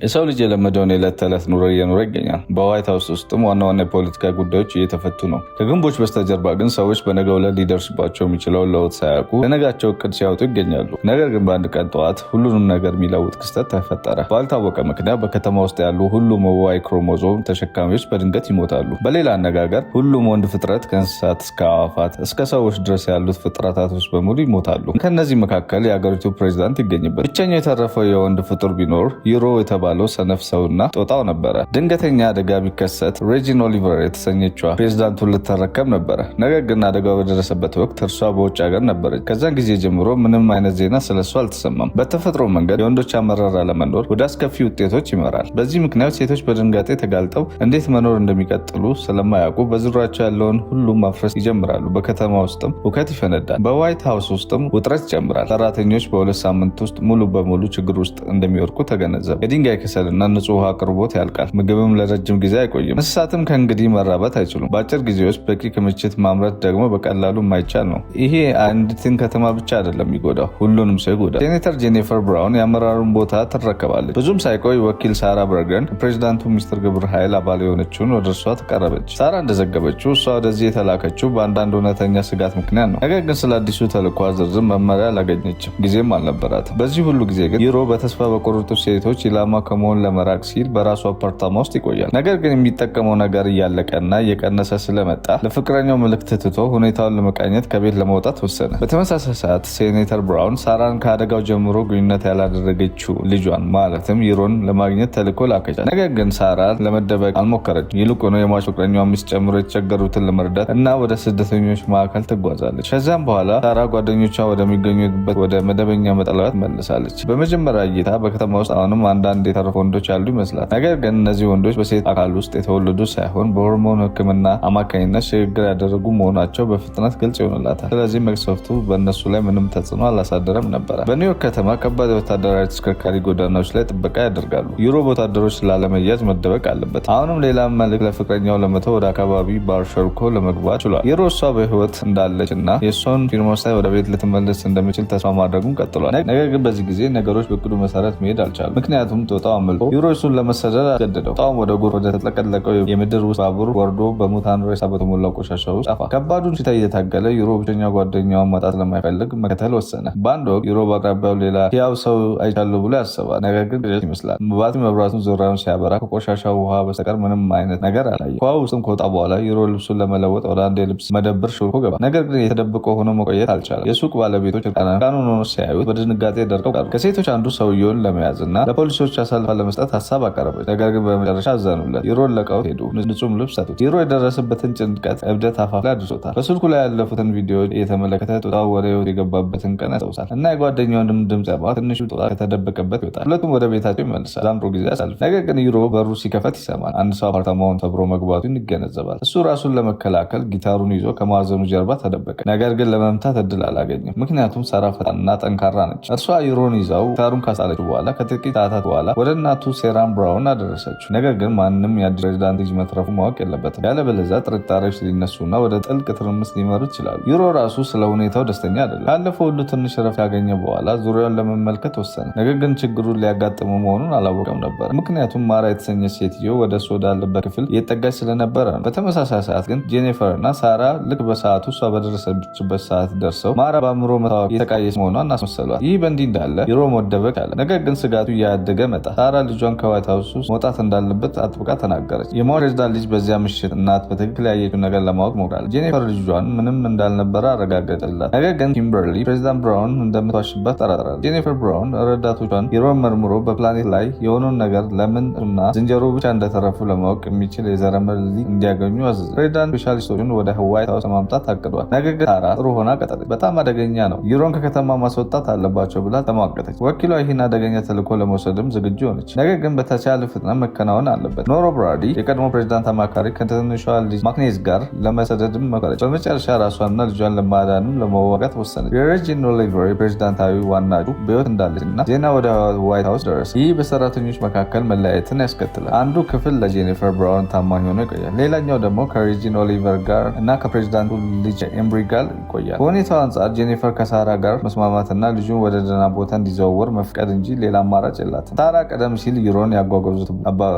የሰው ልጅ የለመደውን የዕለት ተዕለት ኑሮ እየኖረ ይገኛል። በዋይት ሀውስ ውስጥም ዋና ዋና የፖለቲካ ጉዳዮች እየተፈቱ ነው። ከግንቦች በስተጀርባ ግን ሰዎች በነገው ዕለት ሊደርስባቸው የሚችለውን ለውጥ ሳያውቁ ለነጋቸው እቅድ ሲያወጡ ይገኛሉ። ነገር ግን በአንድ ቀን ጠዋት ሁሉንም ነገር የሚለውጥ ክስተት ተፈጠረ። ባልታወቀ ምክንያት በከተማ ውስጥ ያሉ ሁሉም Y ክሮሞዞም ተሸካሚዎች በድንገት ይሞታሉ። በሌላ አነጋገር ሁሉም ወንድ ፍጥረት ከእንስሳት እስከ አዕዋፋት እስከ ሰዎች ድረስ ያሉት ፍጥረታቶች በሙሉ ይሞታሉ። ከእነዚህ መካከል የአገሪቱ ፕሬዚዳንት ይገኝበት። ብቸኛው የተረፈው የወንድ ፍጡር ቢኖር ዩሮ የተባለው ሰነፍ ሰውና ጦጣው ነበረ። ድንገተኛ አደጋ ቢከሰት ሬጂን ኦሊቨር የተሰኘችዋ ፕሬዚዳንቱን ልትረከብ ነበረ። ነገር ግን አደጋው በደረሰበት ወቅት እርሷ በውጭ ሀገር ነበረች። ከዛን ጊዜ ጀምሮ ምንም አይነት ዜና ስለሷ አልተሰማም። በተፈጥሮ መንገድ የወንዶች አመራር አለመኖር ወደ አስከፊ ውጤቶች ይመራል። በዚህ ምክንያት ሴቶች በድንጋጤ ተጋልጠው እንዴት መኖር እንደሚቀጥሉ ስለማያውቁ በዙሪያቸው ያለውን ሁሉ ማፍረስ ይጀምራሉ። በከተማ ውስጥም ሁከት ይፈነዳል። በዋይት ሀውስ ውስጥም ውጥረት ይጨምራል። ሰራተኞች በ2 ሳምንት ውስጥ ሙሉ በሙሉ ችግር ውስጥ እንደሚወድቁ ተገነዘበ። የድንጋይ ከሰልና ንጹህ ውሃ አቅርቦት ያልቃል። ምግብም ለረጅም ጊዜ አይቆይም። እንስሳትም ከእንግዲህ መራባት አይችሉም። በአጭር ጊዜ ውስጥ በቂ ክምችት ማምረት ደግሞ በቀላሉ የማይቻል ነው። ይሄ አንዲትን ከተማ ብቻ አይደለም የሚጎዳው፣ ሁሉንም ሰው ይጎዳል። ሴኔተር ጄኒፈር ብራውን የአመራሩን ቦታ ትረከባለች። ብዙም ሳይቆይ ወኪል ሳራ በርገን የፕሬዚዳንቱ ሚስጥር ግብረ ኃይል አባል የሆነችውን ወደ እርሷ ተቀረበች። ሳራ እንደዘገበችው እሷ ወደዚህ የተላከችው በአንዳንድ እውነተኛ ስጋት ምክንያት ነው። ነገር ግን ስለ አዲሱ ተልዕኳ ዝርዝር መመሪያ አላገኘችም፣ ጊዜም አልነበራትም። በዚህ ሁሉ ጊዜ ግን ዩሮ በተስፋ በቆረጡ ሴቶች ኢላማ ከመሆን ለመራቅ ሲል በራሱ አፓርታማ ውስጥ ይቆያል። ነገር ግን የሚጠቀመው ነገር እያለቀና እየቀነሰ ስለመጣ ለፍቅረኛው መልእክት ትቶ ሁኔታውን ለመቃኘት ከቤት ለመውጣት ወሰነ። በተመሳሳይ ሰዓት ሴኔተር ብራውን ሳራን ከአደጋው ጀምሮ ግንኙነት ያላደረገችው ልጇን ማለትም ዩሮን ለማግኘት ተልዕኮ ላከቻት። ነገር ግን ሳራ ለመደበቅ አልሞከረችም። ይልቁኑ የሟች ፍቅረኛዋ ሚስት ጨምሮ የተቸገሩትን ለመርዳት እና ወደ ስደተኞች ማዕከል ትጓዛለች። ከዚያም በኋላ ሳራ ጓደኞቿ ወደሚገኙበት ወደ መደበኛ መጠለያ ትመለሳለች። በመጀመሪያ እይታ በከተማ ውስጥ አሁንም አንዳንድ የተረፉ ወንዶች ያሉ ይመስላል። ነገር ግን እነዚህ ወንዶች በሴት አካል ውስጥ የተወለዱ ሳይሆን በሆርሞን ሕክምና አማካኝነት ሽግግር ያደረጉ መሆናቸው በፍጥነት ግልጽ ይሆንላታል። ስለዚህ መቅሰፍቱ በእነሱ ላይ ምንም ተጽዕኖ አላሳደረም ነበረ። በኒውዮርክ ከተማ ከባድ የወታደራዊ ተሽከርካሪ ጎዳናዎች ላይ ጥበቃ ያደርጋሉ። ዩሮ በወታደሮች ላለመያዝ መደበቅ አለበት። አሁንም ሌላ መልእክት ለፍቅረኛው ለመተው ወደ አካባቢ ባር ሾልኮ ለመግባት ችሏል። ዩሮ እሷ በህይወት እንዳለች እና የእሷን ፊርማ ሳይ ወደ ቤት ልትመለስ እንደምችል ተስፋ ማድረጉን ቀጥሏል። ነገር ግን በዚህ ጊዜ ነገሮች በእቅዱ መሰረት መሄድ አልቻሉም። ምክንያቱም ጦጣው አመልጦ ዩሮ እሱን ለመሰደድ አስገደደው። ጦጣውም ወደ ጎርፍ ወደ ተጥለቀለቀው የምድር ውስጥ ባቡር ወርዶ በሙታን ሬሳ በተሞላው ቆሻሻ ውስጥ ጠፋ። ከባዱን ሽታ እየታገለ ዩሮ ብቸኛ ጓደኛውን ማጣት ስለማይፈልግ መከተል ወሰነ። በአንድ ወቅት ዩሮ በአቅራቢያው ሌላ ሕያው ሰው አይቻለሁ ብሎ ያስባል። ነገር ግን ቅዠት ይመስላል። ባትሪ መብራቱን ዙሪያውን ሲያበራ ከቆሻሻው ውሃ በስተቀር ምንም አይነት ነገር አላየም። ከውሃ ውስጥም ከወጣ በኋላ ዩሮ ልብሱን ለመለወጥ ወደ አንድ የልብስ መደብር ሾልኮ ገባ። ነገር ግን የተደብቆ ሆኖ መቆየት አልቻለም። የሱቅ ባለቤቶች እርቃኑን ሆኖ ሲያዩት በድንጋጤ ደርቀው ቀሩ። ከሴቶች አንዱ ሰውየውን ለመያዝ እና ለፖሊሶች አሳልፋ ለመስጠት ሀሳብ አቀረበች። ነገር ግን በመጨረሻ አዘኑለት። ዩሮን ለቀውት ሄዱ። ንጹህም ልብስ ሰጡት። ዩሮ የደረሰበትን ጭንቀት እብደት አፋፍ ላይ አድርሶታል። በስልኩ ላይ ያለፉትን ቪዲዮዎች እየተመለከተ ጦጣው ወደ ህይወት የገባበትን ቀን ያስታውሳል እና የጓደኛውንም ድምፅ ያባ ትንሹ ጦጣ ከተደበቀበት ይወጣል። ሁለቱም ወደ ቤታቸው ይመልሳል። ዛም ጥሩ ጊዜ ያሳልፍ። ነገር ግን ዩሮ በሩ ሲከፈት ይሰማል። አንድ ሰው አፓርታማውን ሰብሮ መግባቱን ይገነዘባል። እሱ ራሱን ለመከላከል ጊታሩን ይዞ ከማዕዘኑ ጀርባ ተደበቀ። ነገር ግን ለመምታት እድል አላገኘም። ምክንያቱም ሳራ ፈጣንና ጠንካራ ነች። እርሷ ዩሮን ይዛው ጊታሩን ካሳለች በኋላ ከጥቂት ሰዓታት በኋላ ወደ እናቱ ሴራን ብራውን አደረሰችው። ነገር ግን ማንም የአዲስ ፕሬዚዳንት ልጅ መትረፉ ማወቅ የለበትም። ያለበለዚያ ጥርጣሬዎች ሊነሱና ወደ ጥልቅ ትርምስ ሊመሩ ይችላሉ። ዩሮ ራሱ ስለ ሁኔታው ደስተኛ አይደለም። ካለፈው ሁሉ ትንሽ ረፍት ካገኘ በኋላ ዙሪያውን ለመመልከት ወሰነ። ነገር ግን ችግሩን ሊያጋጥመው መሆኑን አላወቀም ነበር። ምክንያቱም ማራ የተሰኘች ሴትዮ ወደ እሱ ወዳለበት ክፍል እየጠጋች ስለነበረ ነው። በተመሳሳይ ሰዓት ግን ጄኒፈር እና ሳራ ልክ በሰዓቱ እሷ በደረሰችበት ሰዓት ደርሰው ማራ በአእምሮ መታወክ እየተሰቃየች መሆኗን አስመሰሏት። ይህ በእንዲህ እንዳለ ዩሮ መደበቅ አለ። ነገር ግን ስጋቱ እያደገ መጣ። ሳራ ልጇን ከዋይት ሀውስ ውስጥ መውጣት እንዳለበት አጥብቃ ተናገረች። የሟች ፕሬዝዳንት ልጅ በዚያ ምሽት እናት በትክክል ያየችውን ነገር ለማወቅ ሞክራለች። ጄኒፈር ልጇን ምንም እንዳልነበረ አረጋገጠላት። ነገር ግን ኪምበርሊ ፕሬዚዳንት ብራውን እንደምትዋሽባት ጠራጥራለች። ጄኒፈር ብራውን ረዳቶቿን ዩሮን መርምሮ በፕላኔት ላይ የሆነውን ነገር ለምን እና ዝንጀሮ ብቻ እንደተረፉ ለማወቅ የሚችል የዘረመል እንዲያገኙ አዘዘ። ፕሬዚዳንት ስፔሻሊስቶችን ወደ ዋይት ሀውስ ለማምጣት አቅዷል። ነገር ግን ሳራ ጥሩ ሆና ቀጠለች። በጣም አደገኛ ነው፣ ዩሮን ከከተማ ማስወጣት አለባቸው ብላ ተሟገተች። ወኪሏ ይህን አደገኛ ተልዕኮ ለመውሰድም ዝግጁ ሆነች። ነገር ግን በተቻለ ፍጥነት መከናወን አለበት። ኖሮ ብራዲ የቀድሞ ፕሬዚዳንት አማካሪ ከትንሿ ልጅ ማክኔዝ ጋር ለመሰደድም መከረች። በመጨረሻ ራሷንና ልጇን ለማዳንም ለመዋጋት ወሰነች። የሬጂን ኦሊቨር የፕሬዚዳንታዊ ዋና እጩ በሕይወት እንዳለች እና ዜና ወደ ዋይት ሀውስ ደረሰ። ይህ በሰራተኞች መካከል መለያየትን ያስከትላል። አንዱ ክፍል ለጄኒፈር ብራውን ታማኝ ሆኖ ይቆያል፣ ሌላኛው ደግሞ ከሬጂን ኦሊቨር ጋር እና ከፕሬዚዳንቱ ልጅ ኤምብሪ ጋር ይቆያል። በሁኔታው አንጻር ጄኒፈር ከሳራ ጋር መስማማትና ልጁን ወደ ደህና ቦታ እንዲዘዋወር መፍቀድ እንጂ ሌላ አማራጭ የላትም። ሳራ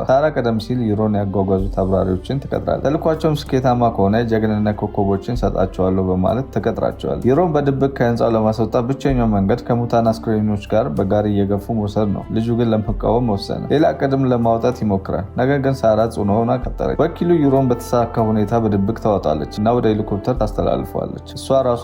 ሳራ ቀደም ሲል ዩሮን ያጓጓዙት አብራሪዎችን ትቀጥራለች። ተልኳቸውም ስኬታማ ከሆነ የጀግንነት ኮከቦችን ሰጣቸዋለሁ በማለት ትቀጥራቸዋል። ዩሮን በድብቅ ከህንፃው ለማስወጣት ብቸኛው መንገድ ከሙታን አስክሬኖች ጋር በጋሪ እየገፉ መውሰድ ነው። ልጁ ግን ለመቃወም ወሰነ። ሌላ እቅድም ለማውጣት ይሞክራል። ነገር ግን ሳራ ጽኑ ሆና ቀጠለች። ወኪሉ ዩሮን በተሳካ ሁኔታ በድብቅ ታወጣለች እና ወደ ሄሊኮፕተር ታስተላልፈዋለች። እሷ ራሷ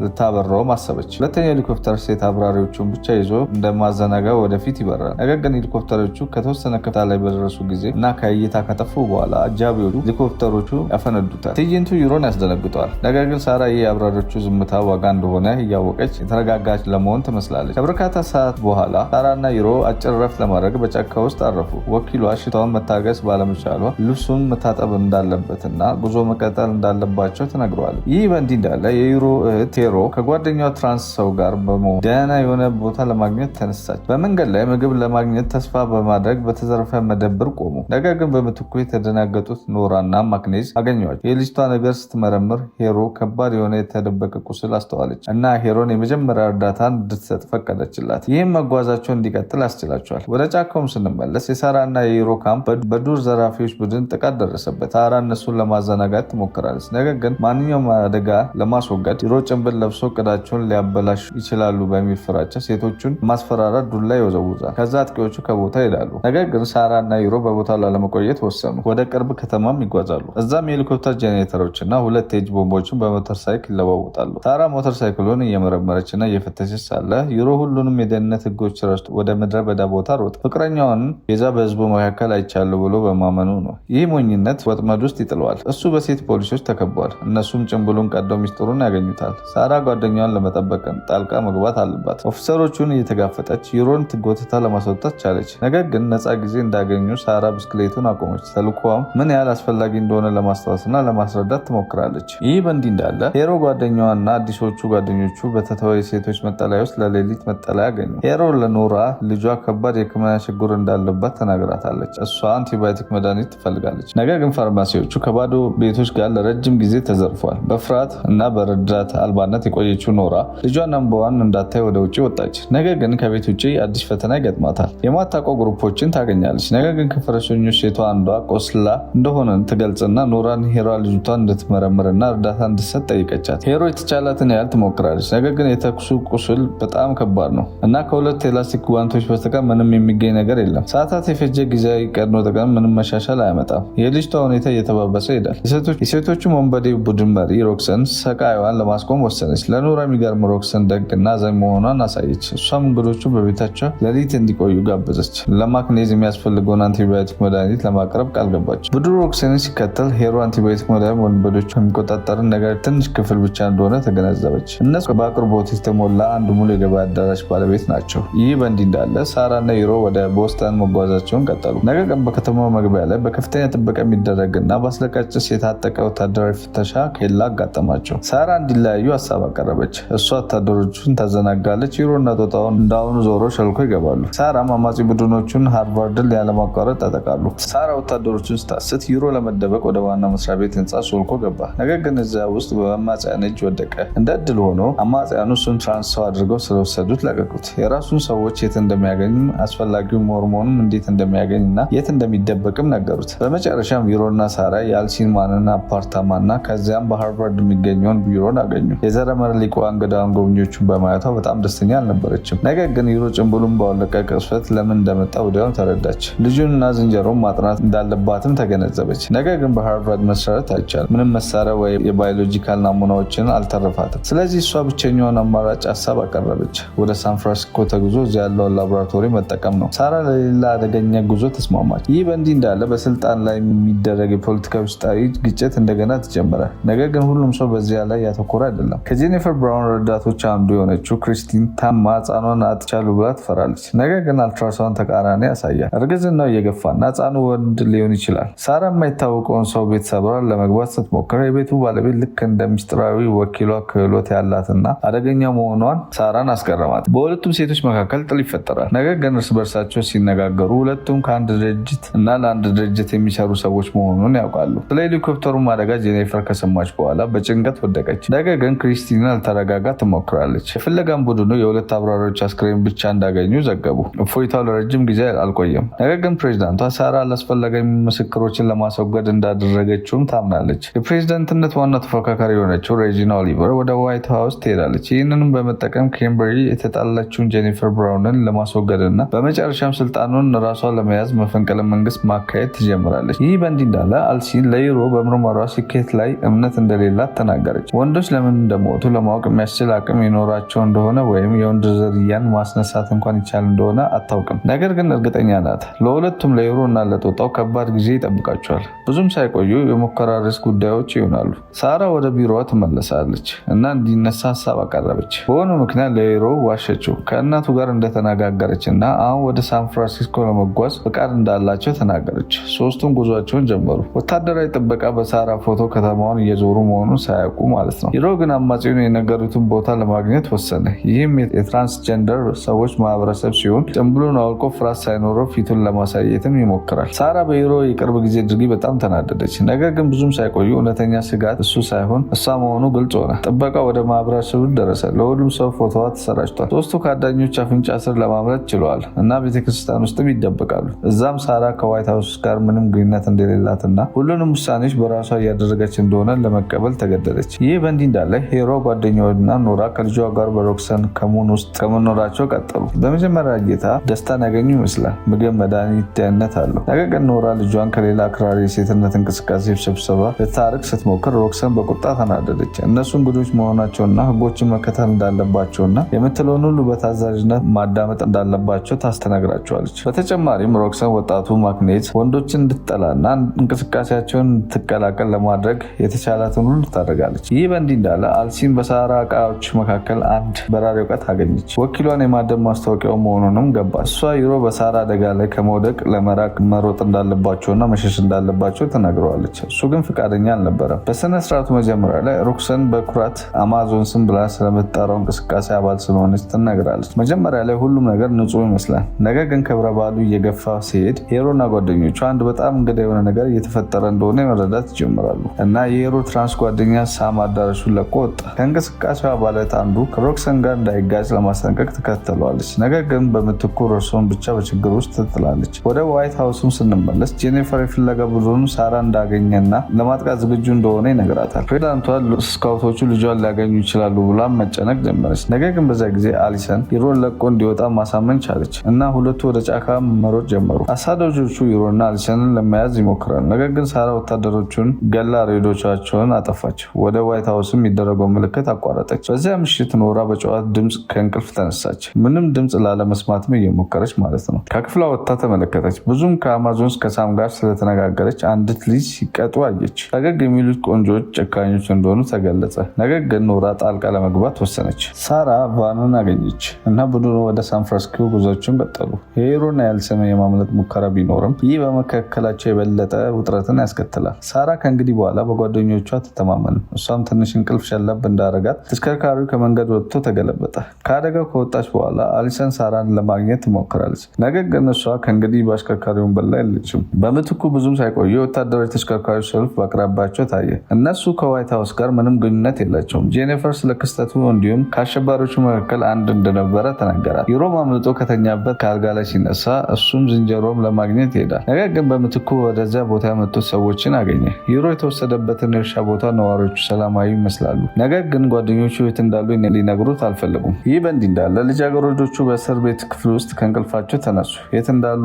ልታበረውም አሰበች። ሁለተኛው ሄሊኮፕተር ሴት አብራሪዎቹን ብቻ ይዞ እንደማዘናጋ ወደፊት ይበራል። ነገር ግን ሄሊኮፕተሮቹ ከተወሰነ ከፍታ ላይ በደረሱ ጊዜ እና ከእይታ ከጠፉ በኋላ አጃቢዎቹ ሄሊኮፕተሮቹ ያፈነዱታል። ትዕይንቱ ዩሮን ያስደነግጠዋል። ነገር ግን ሳራ ይህ የአብራሪዎቹ ዝምታ ዋጋ እንደሆነ እያወቀች የተረጋጋች ለመሆን ትመስላለች። ከበርካታ ሰዓት በኋላ ሳራ እና ዩሮ አጭር ረፍት ለማድረግ በጫካ ውስጥ አረፉ። ወኪሏ ሽታውን መታገስ ባለመቻሏ ልብሱን መታጠብ እንዳለበትና ጉዞ መቀጠል እንዳለባቸው ተነግረዋል። ይህ በእንዲህ እንዳለ የዩሮ እህት ሄሮ ከጓደኛው trans ሰው ጋር በመሆን ደህና የሆነ ቦታ ለማግኘት ተነሳች። በመንገድ ላይ ምግብ ለማግኘት ተስፋ በማድረግ በተዘረፈ መደብር ቆሙ። ነገር ግን በምትኩ የተደናገጡት ኖራና ማክኔዝ አገኟቸው። የልጅቷ ነገር ስትመረምር ሄሮ ከባድ የሆነ የተደበቀ ቁስል አስተዋለች እና ሄሮን የመጀመሪያ እርዳታ እንድትሰጥ ፈቀደችላት። ይህም መጓዛቸው እንዲቀጥል አስችላቸዋል። ወደ ጫካውም ስንመለስ የሳራ እና የዩሮ ካምፕ በዱር ዘራፊዎች ቡድን ጥቃት ደረሰበት። ሳራ እነሱን ለማዘናጋት ትሞክራለች። ነገር ግን ማንኛውም አደጋ ለማስወገድ ዩሮ ጭንብል ለብሶ እቅዳቸውን ሊያበላሽ ይችላሉ በሚል ፍራቻ ሴቶቹን ማስፈራራት ዱላ ይወዘውዛል። ከዛ አጥቂዎቹ ከቦታ ይሄዳሉ። ነገር ግን ሳራ እና ዩሮ በቦታው ላለመቆየት ወሰኑ። ወደ ቅርብ ከተማም ይጓዛሉ። እዛም የሄሊኮፕተር ጄኔሬተሮች እና ሁለት የእጅ ቦምቦችን በሞተር ሳይክል ይለዋወጣሉ። ሳራ ሞተር ሳይክሉን እየመረመረች እና እየፈተሸች ሳለ ዩሮ ሁሉንም የደህንነት ህጎች ረስቶ ወደ ምድረ በዳ ቦታ ሮጠ። ፍቅረኛውን ቤዛ በህዝቡ መካከል አይቻለሁ ብሎ በማመኑ ነው። ይህ ሞኝነት ወጥመድ ውስጥ ይጥለዋል። እሱ በሴት ፖሊሶች ተከቧል። እነሱም ጭንብሉን ቀደው ሚስጥሩን ያገኙታል። ሳራ ጓደኛዋን ለመጠበቅ ጣልቃ መግባት አለባት። ኦፊሰሮቹን እየተጋፈጠች ዩሮን ጎትታ ለማስወጣት ቻለች። ነገር ግን ነፃ ጊዜ እንዳገኙ ሳራ ብስክሌቱን አቆመች። ተልኳም ምን ያህል አስፈላጊ እንደሆነ ለማስታወስና ለማስረዳት ትሞክራለች። ይህ በእንዲህ እንዳለ ሄሮ ጓደኛዋና አዲሶቹ ጓደኞቹ በተተወ የሴቶች መጠለያ ውስጥ ለሌሊት መጠለያ አገኙ። ሄሮ ለኖራ ልጇ ከባድ የሕክምና ችግር እንዳለባት ተናግራታለች። እሷ አንቲባዮቲክ መድኃኒት ትፈልጋለች። ነገር ግን ፋርማሲዎቹ ከባዶ ቤቶች ጋር ለረጅም ጊዜ ተዘርፏል። በፍርሃት እና በረዳት አልባነት የቆየችው ኖራ ልጇን እንባዋን እንዳታይ ወደ ውጭ ወጣች። ነገር ግን ከቤት ውጭ አዲስ ፈተና ይገጥማታል። የማታውቀው ግሩፖችን ታገኛለች። ነገር ግን ከፈረሰኞች ሴቷ አንዷ ቆስላ እንደሆነ ትገልጽና ኖራን ሄሮ ልጅቷን እንድትመረምርና እርዳታ እንድትሰጥ ጠይቀቻት። ሄሮ የተቻላትን ያህል ትሞክራለች። ነገር ግን የተኩሱ ቁስል በጣም ከባድ ነው እና ከሁለት የላስቲክ ጓንቶች በስተቀር ምንም የሚገኝ ነገር የለም። ሰዓታት የፈጀ ጊዜያዊ ቀዶ ጥገና ምንም መሻሻል አያመጣም። የልጅቷ ሁኔታ እየተባባሰ ይሄዳል። የሴቶቹ ወንበዴ ቡድን መሪ ሮክሰን ሰቃይዋን ለማስቆም ወሰነች። ለኖራ የሚገርም ሮክሰን ደግ እና አዛኝ መሆኗን አሳየች። እሷም እንግዶቹ በቤታቸው ሌሊት እንዲቆዩ ጋበዘች። ለማክኔዝ የሚያስፈልገውን አንቲባዮቲክ መድኃኒት ለማቅረብ ቃል ገባች። ቡድኑ ሮክሰንን ሲከተል ሄሮ አንቲባዮቲክ መድኃኒት ወንበዴዎቹ የሚቆጣጠርን ነገር ትንሽ ክፍል ብቻ እንደሆነ ተገነዘበች። እነሱ በአቅርቦት የተሞላ አንድ ሙሉ የገበያ አዳራሽ ባለቤት ናቸው። ይህ በእንዲህ እንዳለ ሳራ እና ዩሮ ወደ ቦስተን መጓዛቸውን ቀጠሉ። ነገር ግን በከተማው መግቢያ ላይ በከፍተኛ ጥበቃ የሚደረግና በአስለቃሽ ጭስ የታጠቀ ወታደራዊ ፍተሻ ኬላ አጋጠማቸው። ሳራ እንዲለያዩ ሀሳብ አቀረበች። እሷ ወታደሮቹን ታዘናጋለች። ዩሮ እና ጦጣውን እንዳሁኑ ዞሮ ሸልኮ ይገባሉ። ሳራም አማጺ ቡድኖቹን ሃርቫርድን ያለማቋረጥ ያጠቃሉ። ሳራ ወታደሮቹን ስታስት ዩሮ ለመደበቅ ወደ ዋና መስሪያ ቤት ህንፃ ሾልኮ ገባ። ነገር ግን እዚያ ውስጥ በአማጽያን እጅ ወደቀ። እንደ እድል ሆኖ አማጽያኑ እሱን trans ሰው አድርገው ስለወሰዱት ለቀቁት። የራሱን ሰዎች የት እንደሚያገኝ፣ አስፈላጊው ሆርሞንም እንዴት እንደሚያገኝ እና የት እንደሚደበቅም ነገሩት። በመጨረሻም ዩሮና ሳራ የአልሲን ማንን አፓርታማና ከዚያም በሃርቫርድ የሚገኘውን ቢሮን አገኙ። የዘረመል ሊቋ እንግዳውን ጎብኚዎቹን በማየቷ በጣም ደስተኛ አልነበረችም። ነገር ግን ዩሮ ጭንብሉን ባወለቀ ቅጽበት ለምን እንደመጣ ወዲያውኑ ተረዳች። ልጁንና ዝንጀሮን ማጥናት እንዳለባትም ተገነዘበች። ነገር ግን በሃርቫርድ መሰረት አይቻልም። ምንም መሳሪያ ወይ የ biological ናሙናዎችን አልተረፋትም። ስለዚህ እሷ ብቸኛውን አማራጭ ሀሳብ አቀረበች። ወደ ሳን ፍራንሲስኮ ተጉዞ እዚያ ያለውን ላቦራቶሪ መጠቀም ነው። ሳራ ለሌላ አደገኛ ጉዞ ተስማማች። ይህ በእንዲህ እንዳለ በስልጣን ላይ የሚደረግ የፖለቲካ ውስጣዊ ግጭት እንደገና ተጀመረ። ነገር ግን ሁሉም ሰው በዚያ ላይ ያተኮረ አይደለም። ከጄኒፈር ብራውን ረዳቶች አንዱ የሆነችው ክሪስቲን ታማ ህፃኗን አጥቻለሁ ብላ ትፈራለች። ነገር ግን አልትራሳውንድ ተቃራኒ ያሳያል። እርግዝናው እየገፋና ህፃኑ ወንድ ሊሆን ይችላል። ሳራ የማይታወቀውን ሰው ቤት ሰብራ ለመግባት ስትሞክር የቤቱ ባለቤት ልክ እንደ ምስጢራዊ ወኪሏ ክህሎት ያላትና አደገኛ መሆኗን ሳራን አስገረማት። በሁለቱም ሴቶች መካከል ጥል ይፈጠራል። ነገር ግን እርስ በርሳቸው ሲነጋገሩ ሁለቱም ከአንድ ድርጅት እና ለአንድ ድርጅት የሚሰሩ ሰዎች መሆኑን ያውቃሉ። ስለ ሄሊኮፕተሩ አደጋ ጄኒፈር ከሰማች በኋላ በጭንቀት ወደቀች። ነገር ግን ክሪስቲና ልታረጋጋ ትሞክራለች። የፍለጋን ቡድኑ የሁለት አብራሪዎች አስክሬን ብቻ እንዳገኙ ዘገቡ። እፎይታ ቆይታው ለረጅም ጊዜ አልቆየም። ነገር ግን ፕሬዚዳንቷ ሳራ አላስፈላጊ ምስክሮችን ለማስወገድ እንዳደረገችውም ታምናለች። የፕሬዚዳንትነት ዋና ተፎካካሪ የሆነችው ሬጂና ኦሊቨር ወደ ዋይት ሀውስ ትሄዳለች። ይህንንም በመጠቀም ኪምበርሊ የተጣላችውን ጄኒፈር ብራውንን ለማስወገድ እና በመጨረሻም ስልጣኑን ራሷ ለመያዝ መፈንቅለ መንግስት ማካሄድ ትጀምራለች። ይህ በእንዲህ እንዳለ አልሲን ለዩሮ በምርመራዋ ስኬት ላይ እምነት እንደሌላት ተናገረች። ወንዶች ለምን እንደሞቱ ለማወቅ የሚያስችል አቅም ይኖራቸው እንደሆነ ወይም የወንድ ዝርያን ማስነሳት እንኳን ይቻል እንደሆነ አታውቅም። ነገር ግን እርግጠኛ ናት ለሁለቱም ለዩሮ እና ለጦጣው ከባድ ጊዜ ይጠብቃቸዋል። ብዙም ሳይቆዩ የሙከራ ርዕስ ጉዳዮች ይሆናሉ። ሳራ ወደ ቢሮዋ ትመለሳለች እና እንዲነሳ ሀሳብ አቀረበች። በሆነ ምክንያት ለዩሮ ዋሸችው። ከእናቱ ጋር እንደተነጋገረች እና አሁን ወደ ሳን ፍራንሲስኮ ለመጓዝ ፈቃድ እንዳላቸው ተናገረች። ሶስቱም ጉዟቸውን ጀመሩ። ወታደራዊ ጥበቃ በሳራ ፎቶ ከተማውን እየዞሩ መሆኑን ሳያውቁ ማለት ነው። ሂሮ ግን አማጺውን የነገሩትን ቦታ ለማግኘት ወሰነ። ይህም የ transgender ሰዎች ማህበረሰብ ሲሆን ጭንብሉን አውልቆ ፍርሃት ሳይኖረው ፊቱን ለማሳየትም ይሞክራል። ሳራ በሂሮ የቅርብ ጊዜ ድርጊት በጣም ተናደደች። ነገር ግን ብዙም ሳይቆዩ እውነተኛ ስጋት እሱ ሳይሆን እሷ መሆኑ ግልጽ ሆነ። ጥበቃ ወደ ማህበረሰቡ ደረሰ። ለሁሉም ሰው ፎቶዋ ተሰራጭቷል። ሶስቱ ከአዳኞች አፍንጫ ስር ለማምለጥ ችለዋል እና ቤተክርስቲያን ውስጥም ይደበቃሉ። እዛም ሳራ ከዋይት ሀውስ ጋር ምንም ግንኙነት እንደሌላትና ሁሉንም ውሳኔዎች በራሷ እያደረገች እንደሆነ ለመቀበል ተገደደች። ይህ በእንዲህ እንዳለ ሄሮ ጓደኛውና ኖራ ከልጇ ጋር በሮክሰን commune ውስጥ ከመኖራቸው ቀጠሉ። በመጀመሪያ ጌታ ደስታን ያገኙ ይመስላል። ምግብ፣ መድኃኒት፣ ደህንነት አለው። ነገር ግን ኖራ ልጇን ከሌላ አክራሪ የሴትነት እንቅስቃሴ ስብሰባ ልታርቅ ስትሞክር ሮክሰን በቁጣ ተናደደች። እነሱ እንግዶች መሆናቸውና ሕጎችን መከተል እንዳለባቸውና የምትለውን ሁሉ በታዛዥነት ማዳመጥ እንዳለባቸው ታስተነግራቸዋለች። በተጨማሪም ሮክሰን ወጣቱ ማክኔት ወንዶችን እንድትጠላና እንቅስቃሴያቸውን እንድትቀላቀል ለማድረግ የተቻላትን ሁሉ ታደርጋለች። ይህ በእንዲህ እንዳለ አልሲን በሳራ እቃዎች መካከል አንድ በራሪ ወረቀት አገኘች። ወኪሏን የማደን ማስታወቂያው መሆኑንም ገባ። እሷ ዩሮ በሳራ አደጋ ላይ ከመውደቅ ለመራቅ መሮጥ እንዳለባቸውና መሸሽ እንዳለባቸው ተናግረዋለች። እሱ ግን ፈቃደኛ አልነበረም። በስነ ስርዓቱ መጀመሪያ ላይ ሮክሰን በኩራት አማዞንስን ብላ ስለምትጠራው እንቅስቃሴ አባል ስለሆነች ትናገራለች። መጀመሪያ ላይ ሁሉም ነገር ንጹህ ይመስላል። ነገር ግን ክብረ በዓሉ እየገፋ ሲሄድ ሄሮና ጓደኞቹ አንድ በጣም እንግዳ የሆነ ነገር እየተፈጠረ እንደሆነ መረዳት ይጀምራሉ እና የሄሮ trans ጓደኛ ሳም አዳራሹን ለቆ ወጣ። ከእንቅስቃሴው አባላት አንዱ ከሮክሰን ጋር እንዳይጋጭ ለማስጠንቀቅ ትከተለዋለች። ነገር ግን በምትኩ እርሱን ብቻ በችግር ውስጥ ትጥላለች። ወደ ዋይት ሀውስም ስንመለስ ጄኒፈር የፍለጋ ቡድኑ ሳራ እንዳገኘና ለማጥቃት ዝግጁ እንደሆነ ይነግራታል። ፕሬዚዳንቷ ስካውቶቹ ልጇን ሊያገኙ ይችላሉ ብላ መጨነቅ ጀመረች። ነገር ግን በዚያ ጊዜ አሊሰን ሂሮን ለቆ እንዲወጣ ማሳመን ቻለች እና ሁለቱ ወደ ጫካ መሮጥ ጀመሩ። አሳዳጆቹ ሂሮና አሊሰንን ለመያዝ ይሞክራሉ። ነገር ግን ሳራ ወታደሮቹን ገላ ሬዲዮቻቸውን አጠፋች። ወደ ዋይት ሀውስም የሚደረገው ምልክት አቋረጠች። በዚያ ምሽት ኖራ በጨዋት ድምፅ ከእንቅልፍ ተነሳች። ምንም ድምፅ ላለመስማትም እየሞከረች ማለት ነው። ከክፍሏ ወጥታ ተመለከተች። ብዙም ከአማዞንስ ከሳም ጋር ስለተነጋገረች አንዲት ልጅ ሲቀጡ አየች። ፈገግ የሚሉት ቆንጆዎች ጨካኞች እንደሆኑ ተገለጸ። ነገር ግን ኖራ ጣልቃ ለመግባት ወሰነች። ሳራ ቫኑን አገኘች እና ቡድኑ ወደ ሳን ፍራንሲስኮ ጉዟቸውን ቀጠሉ። የሂሮና የአልሰን የማምለጥ ሙከራ ቢኖርም ይህ በመካከላቸው የበለጠ ውጥረትን ያስከትላል። ሳራ ከእንግዲህ በኋላ በጓደኞቿ አትተማመንም። እሷም ትንሽ እንቅልፍ ሸለብ እንዳረጋት ተሽከርካሪው ከመንገድ ወጥቶ ተገለበጠ። ከአደጋው ከወጣች በኋላ አሊሰን ሳራን ለማግኘት ትሞክራለች። ነገር ግን እሷ ከእንግዲህ በአሽከርካሪ ወንበር ላይ የለችም። በምትኩ ብዙም ሳይቆዩ የወታደራዊ ተሽከርካሪዎች ሰልፍ በአቅራቢያቸው ታየ። እነሱ ከዋይት ሀውስ ጋር ምንም ግንኙነት የላቸውም። ጄኒፈር ስለ ክስተቱ እንዲሁም ከአሸባሪዎቹ መካከል አንድ እንደነበረ ተናገራት። ሂሮም አምልጦ ከተኛበት ከአልጋ ላይ ሲነሳ እሱም ዝንጀሮም ለማግኘት ይሄዳል። ነገር ግን በምትኩ ወደዚያ ቦታ የመጡት ሰዎችን አገኘ። ሂሮ የተወሰደበትን የእርሻ ቦታ ነዋሪዎቹ ሰላማዊ ይመስላሉ። ነገር ግን ጓደኞቹ የት እንዳሉ ሊነግሩት አልፈለጉም። ይህ በእንዲህ እንዳለ ልጃገረዶቹ በእስር ቤት ክፍል ውስጥ ከእንቅልፋቸው ተነሱ። የት እንዳሉ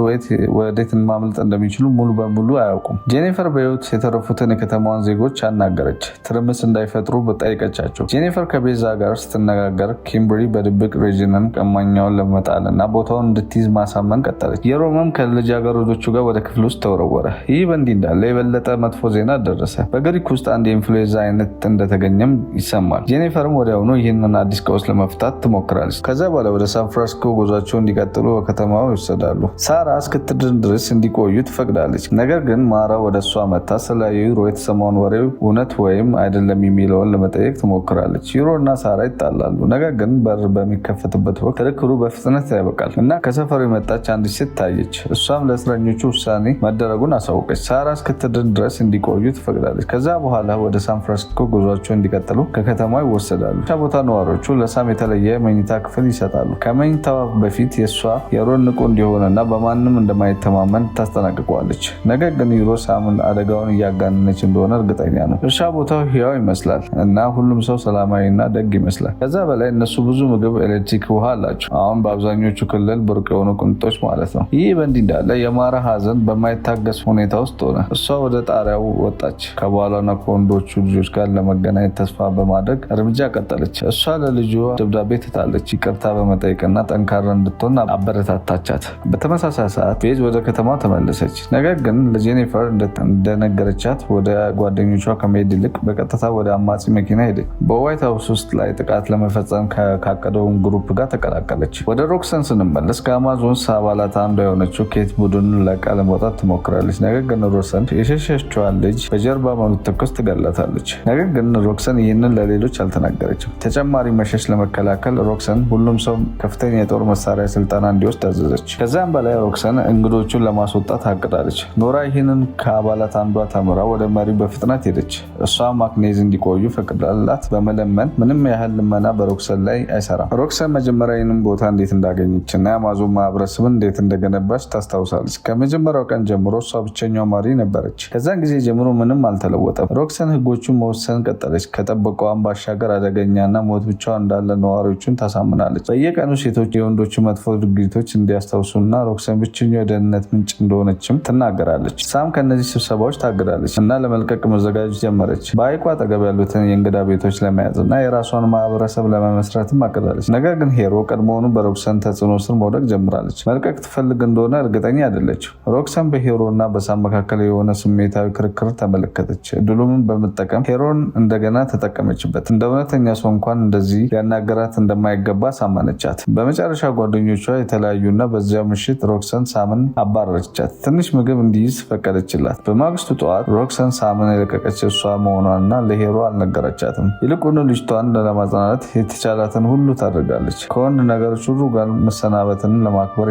ወዴት ማምለጥ እንደሚችሉ ሙሉ በሙሉ አያውቁም። ጄኒፈር በህይወት የተረፉትን የከተማዋን ዜጎች አናገረች። ትርምስ እንዳይፈጥሩ ጠየቀቻቸው። ጄኒፈር ከቤዛ ጋር ስትነጋገር ኪምብሪ በድብቅ ሬጂናን ቀማኛውን ለመጣል እና ቦታውን እንድትይዝ ማሳመን ቀጠለች። የሮምም ከልጃገረዶቹ ጋር ወደ ክፍል ውስጥ ተወረወረ። ይህ በእንዲህ እንዳለ የበለጠ መጥፎ ዜና ደረሰ። በግሪክ ውስጥ አንድ የኢንፍሉዌንዛ አይነት እንደተገኘም ይሰማል። ጄኒፈርም ወዲያውኑ ይህንን አዲስ ቀውስ ለመፍታት ትሞክራለች። ከዚያ በኋላ ወደ ሳን ፍራንሲስኮ ጉዟቸው እንዲቀጥሉ በከተማው ይወሰዳሉ። ሳራ እስክትድን ድረስ እንዲቆዩ ትፈቅዳለች። ነገር ግን ማራ ወደ እሷ መታ ስለ ዩሮ የተሰማውን ወሬ እውነት ወይም አይደለም የሚለውን ለመጠየቅ ትሞክራለች። ዩሮ እና ሳራ ይጣላሉ። ነገር ግን በር በሚከፈትበት ወቅት ክርክሩ በፍጥነት ያበቃል እና ከሰፈሩ የመጣች አንዲት ሴት ታየች። እሷም ለእስረኞቹ ውሳኔ መደረጉን አሳወቀች። ሳራ እስክትድን ድረስ እንዲቆዩ ትፈቅዳለች። ከዛ በኋላ ወደ ሳን ፍራንሲስኮ ጉዟቸው እንዲቀጥሉ ከከተማ ይወሰዳሉ። ቦታ ነዋሪዎቹ ለሳም የተለየ መኝታ ክፍል ይሰጣሉ። ከመኝታዋ በፊት የእሷ ሂሮን ንቁ እንዲሆንና በማንም እንደማይተማመን ታስጠነቅቀዋለች። ነገር ግን ሂሮ ሳምን አደጋውን እያጋነነች እንደሆነ እርግጠኛ ነው። እርሻ ቦታው ህያው ይመስላል እና ሁሉም ሰው ሰላማዊና ደግ ይመስላል። ከዛ በላይ እነሱ ብዙ ምግብ፣ ኤሌክትሪክ፣ ውሃ አላቸው። አሁን በአብዛኞቹ ክልል ብርቅ የሆኑ ቅንጦች ማለት ነው። ይህ በእንዲህ እንዳለ የማራ ሀዘን በማይታገስ ሁኔታ ውስጥ ሆነ። እሷ ወደ ጣሪያው ወጣች። ከባሏና ከወንዶቹ ልጆች ጋር ለመገናኘት ተስፋ በማድረግ እርምጃ ቀጠለች። እሷ ለልጇ ደብዳቤ ትታለች። ይቅርታ በመጠየቅና ጠንካራ እንድትሆን አበረታታቻት። በተመሳሳይ ሰዓት ቤዝ ወደ ከተማ ተመለሰች። ነገር ግን ለጄኒፈር እንደነገረቻት ወደ ጓደኞቿ ከመሄድ ይልቅ በቀጥታ ወደ አማጺ መኪና ሄደች። በዋይት ሀውስ ውስጥ ላይ ጥቃት ለመፈጸም ካቀደውን group ጋር ተቀላቀለች። ወደ ሮክሰን ስንመለስ ከአማዞንስ አባላት አንዷ የሆነችው ኬት ቡድኑን ለቃ ለመውጣት ትሞክራለች። ነገር ግን ሮክሰን የሸሸችዋን ልጅ በጀርባ በመተኮስ ትገላታለች። ነገር ግን ሮክሰን ይህንን ለሌሎች አልተናገረችም። ተጨማሪ መሸሽ ለመከላከል ሮክሰን ሁሉም ሰው ከፍተኛ የጦር መሳሪያ ስልጠና እንዲወስድ አዘዘች። ከዚያም በላይ ሮክሰን እንግዶቹን ለማስወጣት አቅዳለች። ኖራ ይህንን ከአባላት አንዷ ተምራ ወደ መሪው በፍጥነት ሄደች። እሷ ማክኔዝ እንዲቆዩ ፈቅዳላት በመለመን ምንም ያህል ልመና በሮክሰን ላይ አይሰራም። ሮክሰን መጀመሪያ ይህንን ቦታ እንዴት እንዳገኘች እና የአማዞን ማህበረሰብን እንዴት እንደገነባች ታስታውሳለች። ከመጀመሪያው ቀን ጀምሮ እሷ ብቸኛው መሪ ነበረች። ከዛን ጊዜ ጀምሮ ምንም አልተለወጠም። ሮክሰን ህጎቹን መወሰን ቀጠለች። ከጠበቀዋን ባሻገር አደገኛና ሞት ብቻዋን እንዳለ ነዋሪዎቹን ታሳምናለች። በየቀኑ ሴቶች የወንዶቹ መጥፎ ድርጊቶች እንዲያስታውሱና ሮክሰን ብቸኛው የደህንነት ምንጭ እንደሆነችም ትናገራለች። ሳም ከእነዚህ ስብሰባዎች ታግዳለች እና ለመልቀቅ መዘጋጀት ጀመረች። በሐይቁ አጠገብ ያሉትን የእንግዳ ቤቶች ለመያዝ እና የራሷን ማህበረሰብ ለመመስረትም አቅዳለች። ነገር ግን ሄሮ ቀድሞውኑ በሮክሰን ተጽዕኖ ስር መውደቅ ጀምራለች። መልቀቅ ትፈልግ እንደሆነ እርግጠኛ አይደለችም። ሮክሰን በሄሮ እና በሳም መካከል የሆነ ስሜታዊ ክርክር ተመለከተች። እድሉን በመጠቀም ሄሮን እንደገና ተጠቀመችበት። እንደ እውነተኛ ሰው እንኳን እንደዚህ ሊያናገራት እንደማይገባ አሳመነቻት። በመጨረሻ ጓደኞቿ የተለያዩና በዚያው ምሽት ሮክሰን ሳምን አባረረቻት። ትንሽ ምግብ እንዲይዝ ፈቀደችላት። በማግስቱ ጠዋት ሮክሰን ሳምን የለቀቀች እሷ መሆኗንና ለሄሮ አልነገረቻትም። ይልቁኑ ልጅቷን ለማጽናናት የተቻላትን ሁሉ ታደርጋለች። ከወንድ ነገሮች ሁሉ ጋር መሰናበትን ለማክበር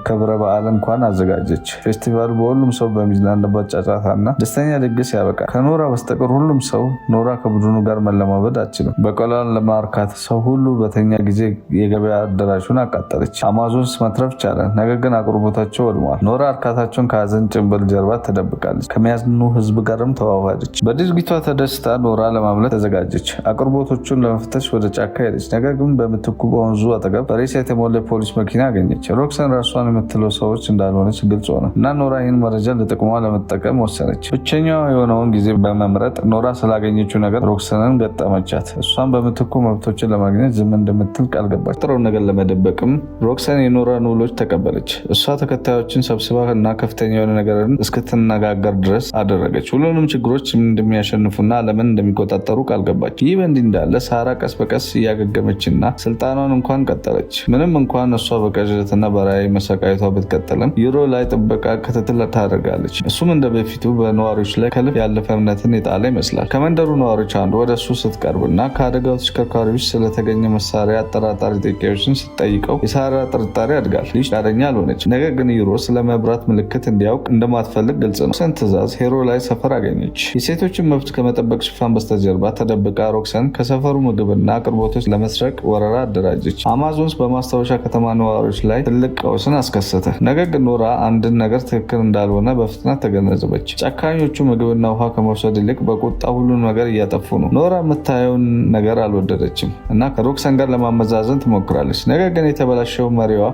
ክብረ በዓል እንኳን አዘጋጀች። ፌስቲቫሉ በሁሉም ሰው በሚዝናናበት ጫጫታና ደስተኛ ድግስ ያበቃል። ከኖራ በስተቀር ሁሉም ሰው ኖራ ከቡድኑ ጋር መለማመድ አትችልም። በቀሏን ለማርካት ሰው ሁሉ በተኛ ጊዜ የገበያ አዳራሹን አቃጠለች። አማዞንስ መትረፍ ቻለ፣ ነገር ግን አቅርቦታቸው ወድሟል። ኖራ እርካታቸውን ከሀዘን ጭንብል ጀርባ ተደብቃለች። ከሚያዝኑ ህዝብ ጋርም ተዋሃደች። በድርጊቷ ተደስታ ኖራ ለማምለጥ ተዘጋጀች። አቅርቦቶቹን ለመፍተሽ ወደ ጫካ ሄደች። ነገር ግን በምትኩ በወንዙ አጠገብ በሬሳ የተሞላ የፖሊስ መኪና አገኘች። ሮክሰን ራሷን የምትለው ሰዎች እንዳልሆነች ግልጽ ሆነ እና ኖራ ይህን መረጃ ለጥቅሟ ለመጠቀም ወሰነች። ብቸኛዋ የሆነውን ጊዜ በመምረጥ ኖራ ስላገኘችው ነገር ሮክሰንን ገጠመቻት። እሷን በምትኩ መብቶችን ለማግኘት ዝም እንደምትል ቃል ገባች። ጥረውን ነገር ለመደበቅም ሮክሰን የኖራን ውሎች ተቀበለች። እሷ ተከታዮችን ሰብስባ እና ከፍተኛ የሆነ ነገርን እስክትነጋገር ድረስ አደረገች። ሁሉንም ችግሮች እንደሚያሸንፉና ዓለምን እንደሚቆጣጠሩ ቃል ገባች። ይህ በእንዲህ እንዳለ ሳራ ቀስ በቀስ እያገገመችና ስልጣኗን እንኳን ቀጠለች። ምንም እንኳን እሷ በቅዠትና በራዕይ መሰቃየቷ ብትቀጥልም ዩሮ ላይ ጥበቃ ክትትል ታደርጋለች። እሱም እንደ በፊቱ በነዋሪዎች ላይ ከልብ ያለፈ እምነትን የጣለ ይመስላል። ከመንደሩ ነዋሪዎች አንዱ ወደ እሱ ስትቀርብና ከአደጋው ተሽከርካሪዎች ስለተገኘ መሳሪያ አጠራጣሪ ጥያቄዎችን ስትጠይቀው የሳራ ጥርጣሬ ያድጋል። ልጅ ፈቃደኛ አልሆነች። ነገር ግን ዩሮ ስለ መብራት ምልክት እንዲያውቅ እንደማትፈልግ ግልጽ ነው። ሮክሰን ትዕዛዝ ሄሮ ላይ ሰፈር አገኘች። የሴቶችን መብት ከመጠበቅ ሽፋን በስተጀርባ ተደብቃ ሮክሰን ከሰፈሩ ምግብና አቅርቦቶች ለመስረቅ ወረራ አደራጀች። አማዞንስ በማስታወሻ ከተማ ነዋሪዎች ላይ ትልቅ ቀውስን አስከሰተ። ነገር ግን ኖራ አንድን ነገር ትክክል እንዳልሆነ በፍጥነት ተገነዘበች። ጨካኞቹ ምግብና ውሃ ከመውሰድ ይልቅ በቁጣ ሁሉን ነገር እያጠፉ ነው። ኖራ የምታየውን ነገር አልወደደችም እና ከሮክሰን ጋር ለማመዛዘን ትሞክራለች። ነገር ግን የተበላሸችው መሪዋ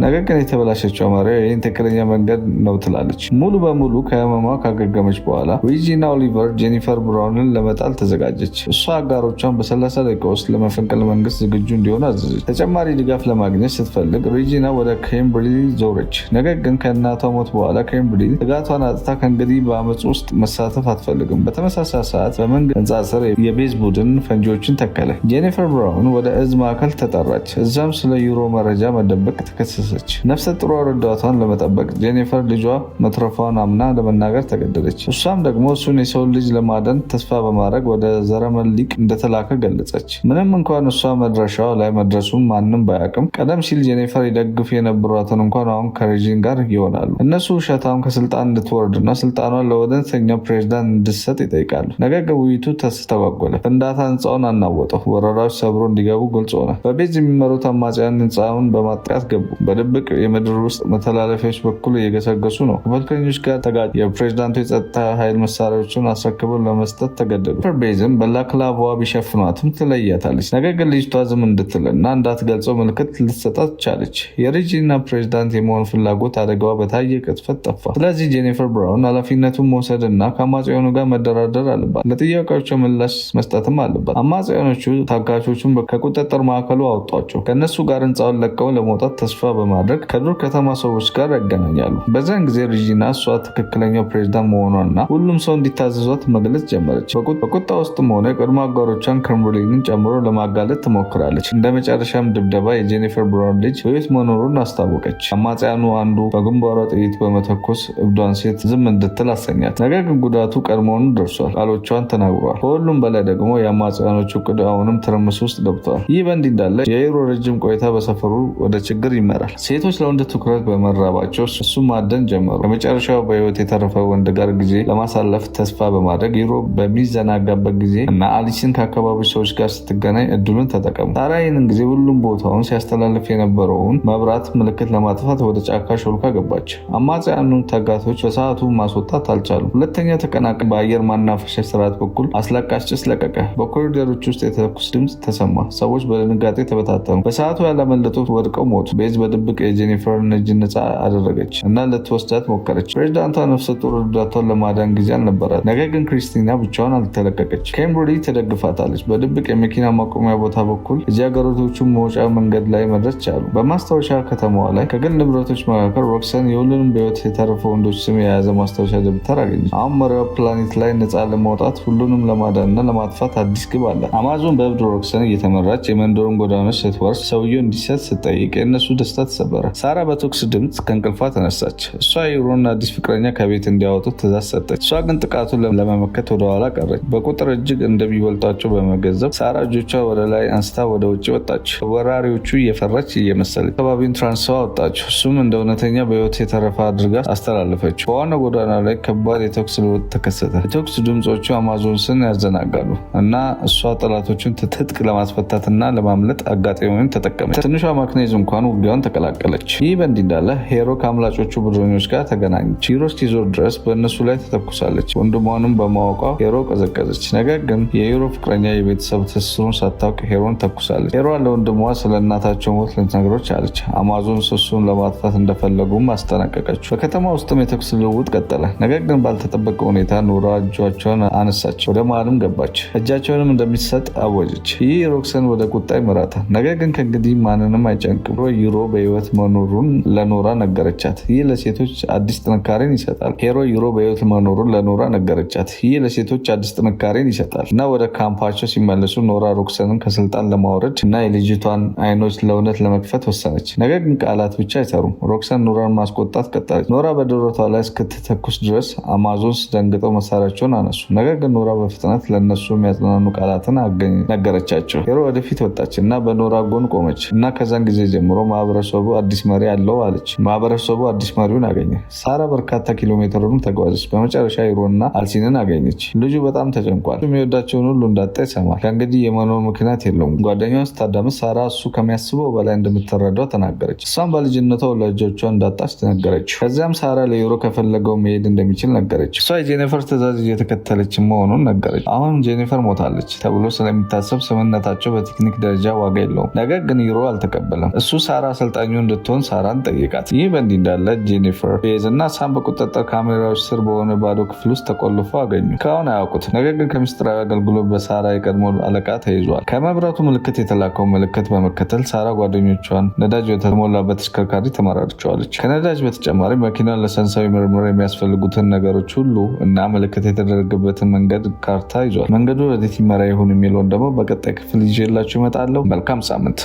ይህን ትክክለኛ መንገድ ነው ትላለች። ሙሉ በሙሉ ከህመሟ ካገገመች በኋላ ሪጂና ኦሊቨር ጄኒፈር ብራውንን ለመጣል ተዘጋጀች። እሷ አጋሮቿን በ30 ደቂቃ ውስጥ ለመፈንቅለ መንግስት ዝግጁ እንዲሆኑ አዘዘች። ተጨማሪ ድጋፍ ለማግኘት ስትፈልግ ሪጂና ወደ ኬምብሪጅ ዞረች። ነገር ግን ከእናቷ ሞት በኋላ ኬምብሪጅ ስጋቷን አጥታ ከእንግዲህ በአመፅ ውስጥ መሳተፍ አትፈልግም። በተመሳሳይ ሰዓት በመንግስት ህንፃ ስር የቤዝ ቡድን ፈንጂዎችን ተከለ። ጄኒፈር ብራውን ወደ እዝ ማዕከል ተጠራች። እዛም ስለ ዩሮ መረጃ መደበቅ ተከሰሰች። ነፍሰ ጡሯ ረዳቷን ለመጠበቅ ጄኒፈር ልጇ መትረፏን አምና ለመናገር ተገደደች። እሷም ደግሞ እሱን የሰው ልጅ ለማዳን ተስፋ በማድረግ ወደ ዘረመል ሊቅ እንደተላከ ገለጸች። ምንም እንኳን እሷ መድረሻዋ ላይ መድረሱን ማንም ባያውቅም ቀደም ሲል ጄኒፈር ይደግፍ የነበሯትን እንኳን አሁን ከሬጂን ጋር ይሆናሉ። እነሱ ውሸታም ከስልጣን እንድትወርድና ስልጣኗን ለወደንተኛው ፕሬዚዳንት እንድትሰጥ ይጠይቃሉ። ነገር ግን ውይይቱ ተስተጓጎለ። ፍንዳታ ህንፃውን አናወጠው። ወረራዎች ሰብሮ እንዲገቡ ግልጽ ሆነ። በቤዝ የሚመሩት አማጽያን ህንፃውን በማጥቃት ገቡ። በድብቅ የምድር ውስጥ መተላለፊያዎች በኩል እየገሰገሱ ነው። ከፖለቲከኞች ጋር ተጋጩ። የፕሬዚዳንቱ የጸጥታ ኃይል መሳሪያዎችን አስረክበው ለመስጠት ተገደዱ። ቤዝም ባላክላቫ ቢሸፍኗትም ትለያታለች። ነገር ግን ልጅቷ ዝም እንድትልና እንዳትገልጸው ምልክት ልትሰጣት ቻለች። የሬጂና ፕሬዚዳንት የመሆን ፍላጎት አደጋዋ በታየ ቅጽበት ጠፋ። ስለዚህ ጄኒፈር ብራውን ኃላፊነቱን መውሰድ እና ከአማጽያኑ ጋር መደራደር አለባት። ለጥያቄዎቸው ምላሽ መስጠትም አለባት። አማጽያኖቹ ታጋቾቹን ከቁጥጥር ማዕከሉ አወጧቸው። ከእነሱ ጋር ህንፃውን ለቀው ለመውጣት ተስፋ በማድረግ ከዱር ከተማ ሰዎች ጋር ያገናኛሉ። በዚያን ጊዜ ሬጂና እሷ ትክክለኛው ፕሬዚዳንት መሆኗና ሁሉም ሰው እንዲታዘዟት መግለጽ ጀመረች። በቁጣ ውስጥም ሆነ የቀድሞ አጋሮቿን ክሬምሊንን ጨምሮ ለማጋለጥ ትሞክራለች። እንደ መጨረሻም ድብደባ የጄኒፈር ብራውን ልጅ በሕይወት መኖሩን አስታወቀች። አማጽያኑ አንዱ በግንባሯ ጥይት በመተኮስ እብዷን ሴት ዝም እንድትል አሰኛት። ነገር ግን ጉዳቱ ቀድሞውኑ ደርሷል። ቃሎቿን ተናግሯል። ከሁሉም በላይ ደግሞ የአማጽያኖቹ ዕቅድ አሁንም ትርምስ ውስጥ ገብተዋል። ይህ በእንዲህ እንዳለ የዩሮ ረጅም ቆይታ በሰፈሩ ወደ ችግር ይመራል። ሴቶች ለወንድ ትኩረት በመራባቸው እሱን ማደን ጀመሩ። ከመጨረሻው በሕይወት የተረፈ ወንድ ጋር ጊዜ ለማሳለፍ ተስፋ በማድረግ ዩሮ በሚዘናጋበት ጊዜ እና አሊስን ከአካባቢው ሰዎች ጋር ስትገናኝ እድሉን ተጠቀሙ። ሳራ ይህንን ጊዜ ሁሉም ቦታውን ሲያስተላልፍ የነበረውን መብራት ምልክት ለማጥፋት ወደ ጫካ ሾልካ ገባች። አማጽያኑ ታጋቶች በሰዓቱ ማስወጣት አልቻሉም። ሁለተኛ ተቀናቃኝ በአየር ማናፈሻ ስርዓት በኩል አስለቃሽ ጭስ ለቀቀ። በኮሪደሮች ውስጥ የተኩስ ድምፅ ተሰማ። ሰዎች በድንጋጤ ተበታተኑ። በሰዓቱ ያላመለጡት ወድቀው ሞቱ። ቤዝ በድብቅ የጄኒፈርን እጅ ነፃ አደረገች እና ልትወስዳት ሞከረች። ፕሬዚዳንቷ ነፍሰ ጡር ረዳቷን ለማዳን ጊዜ አልነበራት። ነገር ግን ክሪስቲና ብቻዋን አልተለቀቀች። ኬምብሪ ትደግፋታለች። በድብቅ የመኪና ማቆሚያ ቦታ በኩል ልጃገረዶቹ መውጫ መንገድ ላይ መድረስ ቻሉ። በማስታወሻ ከተማዋ ላይ ከግል ንብረቶች መካከል ሮክሰን የሁሉንም በሕይወት የተረፈ ወንዶች ስም የያዘ ማስታወሻ ደብተር አገኘች። አሁን መሪዋ ፕላኔት ላይ ነፃ ለመውጣት ሁሉንም ለማዳንና ለማጥፋት አዲስ ግብ አላት። አማዞን በእብድ ሮክሰን እየተመራች የመንደሩን ጎዳናዎች ስትወርስ ሰውየው እንዲሰጥ ስትጠይቅ የእነሱ ደስታ ተሰበረ። ሳራ በተኩስ ድምፅ ከእንቅልፏ ተነሳች። እሷ የዩሮን አዲስ ፍቅረኛ ከቤት እንዲያወጡ ትዕዛዝ ሰጠች። እሷ ግን ጥቃቱን ለመመከት ወደኋላ ቀረች። በቁጥር እጅግ እንደሚበልጧቸው በመገንዘብ ሳራ እጆቿ ወደ ላይ አንስታ ወደ ውጭ ወጣች። ወራሪዎቹ እየፈራች እየመሰለች አካባቢውን ትራንስ አወጣች። እሱም እንደ እውነተኛ በሕይወት የተረፈ አድርጋ አስተላለፈችው። በዋናው ጎዳና ላይ ከባድ የተኩስ ልውውጥ ተከሰተ። የተኩስ ድምፆቹ አማዞንስን ያዘናጋሉ እና እሷ ጠላቶቹን ትጥቅ ለማስፈታትና ለማምለጥ አጋጣሚውን ተጠቀመች። ትንሿ ማክኔዝ እንኳን ውጊያውን ተቀላቀለች። ይህ በእንዲህ እንዳለ ሄሮ ከአምላጮቹ ቡድኖች ጋር ተገናኘች። ሂሮ እስኪዞር ድረስ በእነሱ ላይ ተተኩሳለች። ወንድሟንም በማወቋ ሄሮ ቀዘቀዘች። ነገር ግን የሂሮ ፍቅረኛ የቤተሰብ ትስስሩን ሳታውቅ ሄሮን ተኩሳለች። ሄሮ ለወንድሟ ስለ እናታቸው ሞት ልትነግረው ቻለች። አማዞን እሱን ለማጥፋት እንደፈለጉም አስጠነቀቀችው። በከተማ ውስጥም የተኩስ ልውውጥ ቀጠለ። ነገር ግን ባልተጠበቀ ሁኔታ ኖራ እጇቸውን አነሳች፣ ወደ መሃልም ገባች። እጃቸውንም እንደሚሰጥ አወጀች። ይህ ሮክሰን ወደ ቁጣ ይመራታል። ነገር ግን ከእንግዲህ ማንንም አይጨንቅም ብሎ ዩሮ በህይወት መኖሩን ለኖራ ነገረቻት። ይህ ለሴቶች አዲስ ጥንካሬን ይሰጣል። ሄሮ ዩሮ በህይወት መኖሩን ለኖራ ነገረቻት። ይህ ለሴቶች አዲስ ጥንካሬን ይሰጣል እና ወደ ካምፓቸው ሲመለሱ ኖራ ሮክሰንን ከስልጣን ለማውረድ እና የልጅቷን አይኖች ለእውነት ለመክፈት ወሰነች። ነገር ግን ቃላት ብቻ አይሰሩም። ሮክሰን ኖራን ማስቆጣት ቀጠለች። ኖራ በደረቷ ላይ እስክትተኩስ ድረስ አማዞንስ ደንግጠው መሳሪያቸውን አነሱ። ነገር ግን ኖራ በፍጥነት ለእነሱ የሚያጽናኑ ቃላትን ነገረቻቸው። ሄሮ ወደፊት ወጣች እና በኖራ ጎን ቆመች እና ከዛን ጊዜ ጀምሮ ማህበረሰቡ አዲስ መሪ አለው አለች። ማህበረሰቡ አዲስ መሪውን አገኘ። ሳራ በርካታ ኪሎ ሜትሩን ተጓዘች። በመጨረሻ ሂሮና አልሲንን አገኘች። ልጁ በጣም ተጨንቋል። የሚወዳቸውን ሁሉ እንዳጣ ይሰማል። ከእንግዲህ የመኖር ምክንያት የለውም። ጓደኛውን ስታዳምጥ ሳራ እሱ ከሚያስበው በላይ እንደምትረዳው ተናገረች። እሷም በልጅነቷ ወላጆቿ እንዳጣች ነገረችው። ከዚያም ሳራ ለዩሮ ከፈለገው መሄድ እንደሚችል ነገረችው። እሷ የጄኒፈር ትዕዛዝ እየተከተለች መሆኑን ነገረች። አሁን ጄኒፈር ሞታለች ተብሎ ስለሚታሰብ ስምምነታቸው በቴክኒክ ደረጃ ዋጋ የለውም። ነገር ግን ዩሮ አልተቀበለም። እሱ ሳራ አሰልጣኙ እንድትሆን ሳራን ጠይቃት። ይህ በእንዲህ እንዳለ ጄኒፈር፣ ቤዝ እና ሳም በቁጥጥር ካሜራዎች ስር በሆነ ባዶ ክፍል ውስጥ ተቆልፈው አገኙ። እስካሁን አያውቁትም። ነገር ግን ከምስጢራዊ አገልግሎት በሳራ የቀድሞ አለቃ ተይዟል። ከመብራቱ ምልክት የተላከው ምልክት በመከተል ሳራ ጓደኞቿን ነዳጅ በተሞላበት ተሽከርካሪ ተመራርቸዋለች። ከነዳጅ በተጨማሪ መኪናን ለሳይንሳዊ ምርምር የሚያስፈልጉትን ነገሮች ሁሉ እና ምልክት የተደረገበትን መንገድ ካርታ ይዟል። መንገዱ ወዴት ይመራ ይሆን የሚለውን ደግሞ በቀጣይ ክፍል ይዤላችሁ እመጣለሁ። መልካም ሳምንት።